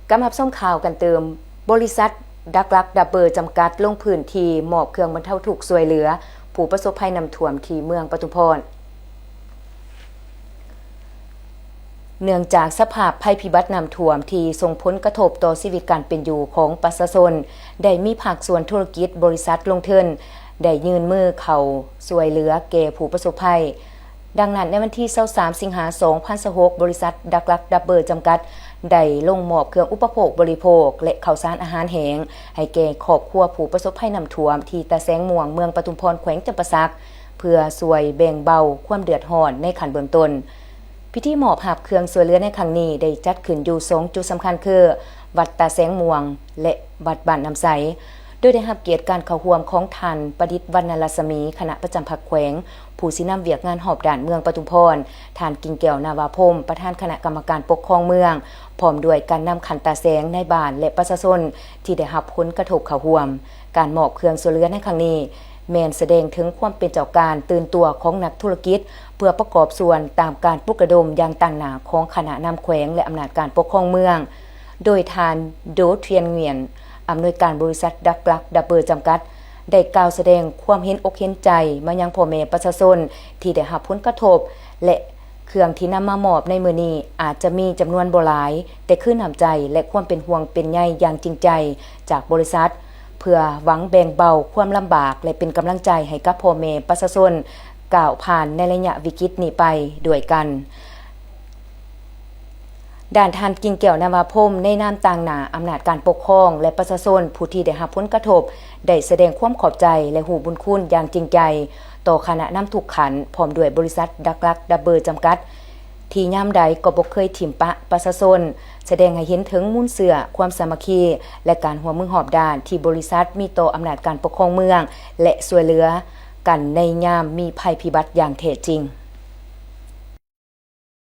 ກັບມາຮັບຊົມຂ່າວກັນຕື່ມ. ບໍລິສັດດັກລັກດັບເບີຈຳກັດ ລົງພື້ນທີ່ມອບເຄື່ອງບັນເທົາທຸກຊ່ວຍເຫຼືອຜູ້ປະສົບໄພນ້ຳຖ້ວມທີ່ເມືອງປະທຸມພອນ. ເນື່ອງຈາກສະພາບໄພພິບັດນ້ຳຖ້ວມທີ່ສົ່ງຜົນກະທົບຕໍ່ຊີວິດການເປັນຢູ່ຂອງປະຊາຊົນ, ໄດ້ມີພາກສ່ວນທຸລະກິດ, ບໍລິສັດລົງທຶນ ໄດ້ຍື່ນມືເຂົ້າຊ່ວຍເຫຼືອແກ່ຜູ້ປະສົບໄພ. ດັ່ງນັ້ນ, ໃນວັນທີຊາວສາມ ສິງຫາ ສອງພັນຊາວຫົກ, ບໍລິສັດດັກລັກດັບເບີຈຳກັດ ໄດ້ລົງມອບເຄື່ອງອຸປະໂພກບໍລິໂພກ ແລະ ເຂົ້າສານອາຫານແຫ້ງ ໃຫ້ແກ່ຄອບຄົວຜູ້ປະສົບໄພນ້ຳຖ້ວມທີ່ຕາແສງມ່ວງ ເມືອງປະທຸມພອນ ແຂວງຈຳປາສັກ ເພື່ອຊ່ວຍແບ່ງເບົາຄວາມເດືອດຮ້ອນໃນຂັ້ນເບື້ອງຕົ້ນ. ພິທີມອບຮັບເຄື່ອງຊ່ວຍເຫຼືອໃນຄັ້ງນີ້ ໄດ້ຈັດຂຶ້ນຢູ່ສອງຈຸດສຳຄັນຄື ວັດຕາແສງມ່ວງ ແລະ ວັດບ້ານນ້ຳໃສ, ໂດຍໄດ້ຮັບກຽດການເຂົ້າຮ່ວມຂອງທ່ານ ປະດິດ ວັນນະລັດສະໝີ ຄະນະປະຈຳພັກແຂວງ, ຜູ້ຊີ້ນຳວຽກງານຮອບດ້ານເມືອງປະທຸມພອນ, ທ່ານ ກິ່ງແກ້ວ ນາວາພົມ ປະທານຄະນະກຳມະການປົກຄອງເມືອງ, ພ້ອມດ້ວຍການນຳຂັ້ນຕາແສງ, ນາຍບ້ານ ແລະ ປະຊາຊົນທີ່ໄດ້ຮັບຜົນກະທົບເຂົ້າຮ່ວມ. ການມອບເຄື່ອງຊ່ວຍເຫຼືອໃນຄັ້ງນີ້ ແມ່ນສະແດງເຖິງຄວາມເປັນເຈົ້າການຕື່ນຕົວຂອງນັກທຸລະກິດ ເພື່ອປະກອບສ່ວນຕາມການປຸກລະດົມຢ່າງຕັ້ງໜ້າຂອງຄະນະນຳແຂວງ ແລະ ອຳນາດການປົກຄອງເມືອງ. ໂດຍທ່ານ ໂດ ທຽນງວຽນ ອຳນວຍການບໍລິສັດດັກລັກດັບເບີຈຳກັດ ໄດ້ກ່າວສະແດງຄວາມເຫັນອົກເຫັນໃຈມາຍັງພໍ່ແມ່ປະຊາຊົນທີ່ໄດ້ຮັບຜົນກະທົບ ແລະ ເຄື່ອງທີ່ນຳມາມອບໃນມື້ນີ້ອາດຈະມີຈຳນວນບໍ່ຫຼາຍ, ແຕ່ຄືນ້ຳໃຈ ແລະ ຄວາມເປັນຫ່ວງເປັນໃຍຢ່າງຈິງໃຈຈາກບໍລິສັດ ເພື່ອຫວັງແບ່ງເບົາຄວາມລຳບາກ ແລະ ເປັນກຳລັງໃຈໃຫ້ກັບພໍ່ແມ່ປະຊາຊົນ ກ້າວຜ່ານໃນໄລຍະວິກິດນີ້ໄປດ້ວຍກັນ. ດ້ານທ່ານ ກິ່ງແກ້ວ ນາວາພົມ ໃນນາມຕາງໜ້າອຳນາດການປົກຄອງ ແລະ ປະຊາຊົນຜູ້ທີ່ໄດ້ຮັບຜົນກະທົບ ໄດ້ສະແດງຄວາມຂອບໃຈ ແລະ ຮູ້ບຸນຄຸນຢ່າງຈິງໃຈຕໍ່ຄະນະນຳທຸກຂັ້ນ ພ້ອມດ້ວຍບໍລິສັດດັກລັກດັບເບີຈຳກັດ ທີ່ຍາມໃດກໍບໍ່ເຄີຍຖິ້ມປະປະຊາຊົນ, ສະແດງໃຫ້ເຫັນເຖິງມູນເຊື້ອຄວາມສາມັກຄີ ແລະ ການຮ່ວມມືຮອບດ້ານທີ່ບໍລິສັດມີຕໍ່ອຳນາດການປົກຄອງເມືອງ ແລະ ຊ່ວຍເຫຼືອກັນໃນຍາມມີໄພພິບັດຢ່າງແທ້ຈິງ.